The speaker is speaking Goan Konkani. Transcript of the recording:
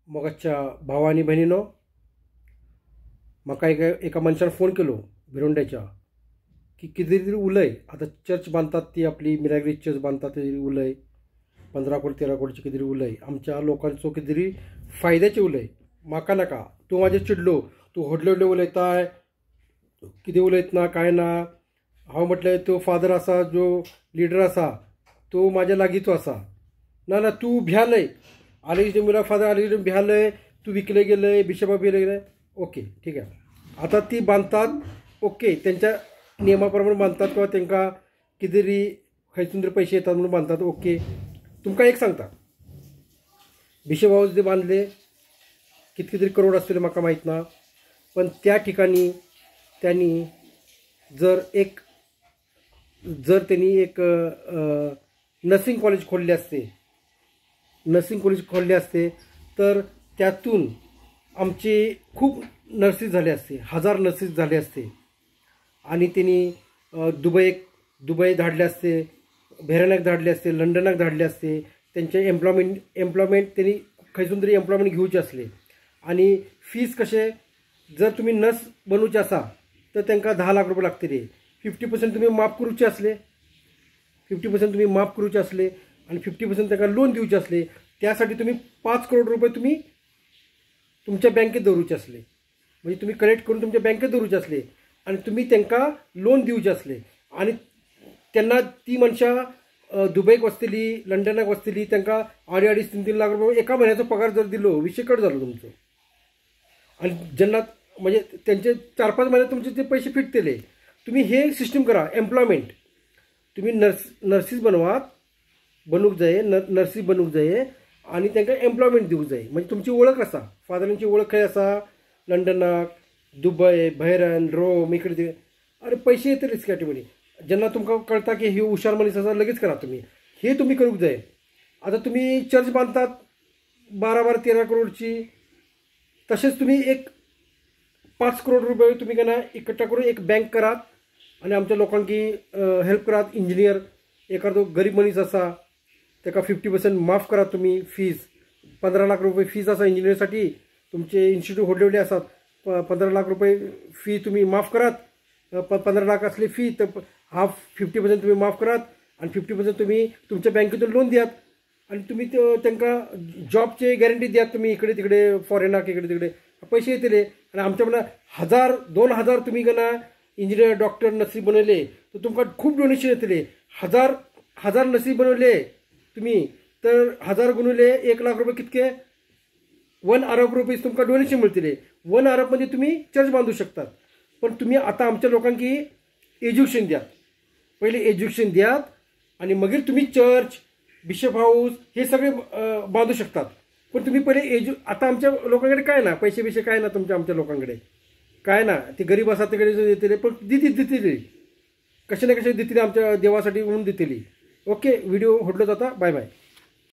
मोगाच्या भावा आनी भयणीनो, म्हाका एका मनशान फोन केलो भिरोंड्याच्या की कितें तरी उलय, आतां चर्च बांदतात ती आपली मिराग्री चर्च बांदतात ती उलय, 15 कोटी 13 कोटीची कितें तरी उलय, आमच्या लोकांचो कितें तरी फायद्याचें उलय, म्हाका नाका. तूं म्हाजेर चिडलो, तूं व्हडले व्हडले उलयताय, कितें उलयतना कांय ना. हांव म्हटलें तो फादर आसा, जो लिडर आसा तो म्हाज्या लागींचो आसा. ना ना तूं भ्यालय, Alex D'Mello father Alex D'Mello भ्यालय, तूं विकले गेलय, बिशपा भिले गेले. ओके ठीक आहे. आतां ती बांदतात, ओके तेंच्या नियमा प्रमाणे बांदतात किंवा तांकां कितें तरी खंयसून तरी पयशे येतात म्हणून बांदतात. ओके, तुमकां एक सांगता, बिशप हाऊस जे बांदले कितके तरी करोड आसतले म्हाका माहीत ना, पण त्या ठिकाणी त्यांनी जर त्यांनी एक नर्सिंग कॉलेज खोलले असते, नर्सिंग कॉलेज खोलले असते तर त्यातून आमचे खूप नर्सेस झाले असते, 1000 नर्सेस झाले असते. आणि त्यांनी दुबई धाडले असते, भेरनाक धाडले असते, लंडनाक धाडले असते. त्यांचे एम्प्लॉयमेंट त्यांनी खंयसून तरी एम्प्लॉयमेंट घेवचे असले. आणि फीज कशे, जर तुम्ही नर्स बनवचे आसा तर तांकां 10 लाख रुपये लागतले. 50% तुम्ही माफ करूचे असले, 50% तुम्ही माफ करूचे असले आणि 50% तांकां लोन दिवचे असले, त्यासाठी तुम्ही 5 करोड रुपये तुम्ही तुमच्या बँकेत दवरूचे असले, म्हणजे तुम्ही कलेक्ट करून तुमच्या बँकेत दवरूचे असले आणि तुम्ही तांकां लोन दिवचे असले. आणि त्यांना ती मनशां दुबईक वचतली, लंडनाक वचतली, तांकां 2.5 2.5 3-3 लाख रुपये एका म्हयन्याचो पगार जर दिलो, विशय कट जालो तुमचो. आणि जेन्ना म्हणजे त्यांचे 4-5 महिने तुमचे ते पैसे फिटतले. तुम्ही हे सिस्टम करा, एम्प्लॉयमेंट तुम्ही नर्सीस बनवात, बनवूंक जाय, नर्सीस बनवूंक जाय आनी तांकां एम्प्लॉयमेंट दिवंक जाय. म्हणजे तुमची वळख आसा, फादरांची वळख खंय आसा, लंडनाक, दुबय, बहरन, रोम, इकडे तिकडे. अरे पैसे येतलेच की ऑटोमॅटिक. जेन्ना तुमकां कळटा की ही हुशार मनीस आसा, लगेच करा तुमी, हे तुमी करूंक जाय. आतां तुमी चर्च बांदतात 12-12 13 करोडची, तशेंच तुमी एक 5 करोड रुपये तुमी केन्ना इकट्ठा करून एक बँक करात आनी आमच्या लोकांकी हेल्प करात. इंजिनियर एखादो गरीब मनीस आसा ताका 50% माफ करात तुमी फीज. 15 लाख रुपये फीज आसा इंजिनियरसाठी, तुमचे इन्स्टिट्यूट व्हडले व्हडले आसात, 15 लाख रुपये फी तुम्ही माफ करात. 15 लाख असली फी तर हाफ 50% तुम्ही माफ करात आणि 50% तुम्ही तुमच्या बँकेतून लोन दियात आणि तुम्ही तांकां जॉबचे गॅरंटी दियात. तुम्ही इकडे तिकडे फॉरेनाक इकडे तिकडे पैसे येतले. आणि आमच्या म्हणा 1000 2000 तुम्ही केन्ना इंजिनियर डॉक्टर नर्सी बनवले तर तुमकां खूब डोनेशन येतले. 1000 नर्सी बनवले तुम्ही तर 1000 गुणिले 1 लाख रुपये कितके, 1 अरब रुपये तुमकां डोनेशन मेळटले. 1 अरब म्हणजे तुम्ही चर्च बांधू शकतात. पण तुम्ही आता आमच्या लोकांकी एज्युकेशन द्यात, पहिले एज्युकेशन द्यात आणि मगीर तुम्ही चर्च, बिशप हाऊस हे सगळे बांधू शकतात. पण तुम्ही पहिले आता आमच्या लोकांकडे काय ना पैसे बिशे काय ना, तुमच्या आमच्या लोकांकडे काय ना, ते गरीब आसा तिकडे येतले, पण दितली कशे ना कशे दितली, आमच्या देवासाठी म्हणून दितली. ओके, व्हिडिओ व्हडलो जाता. Bye bye.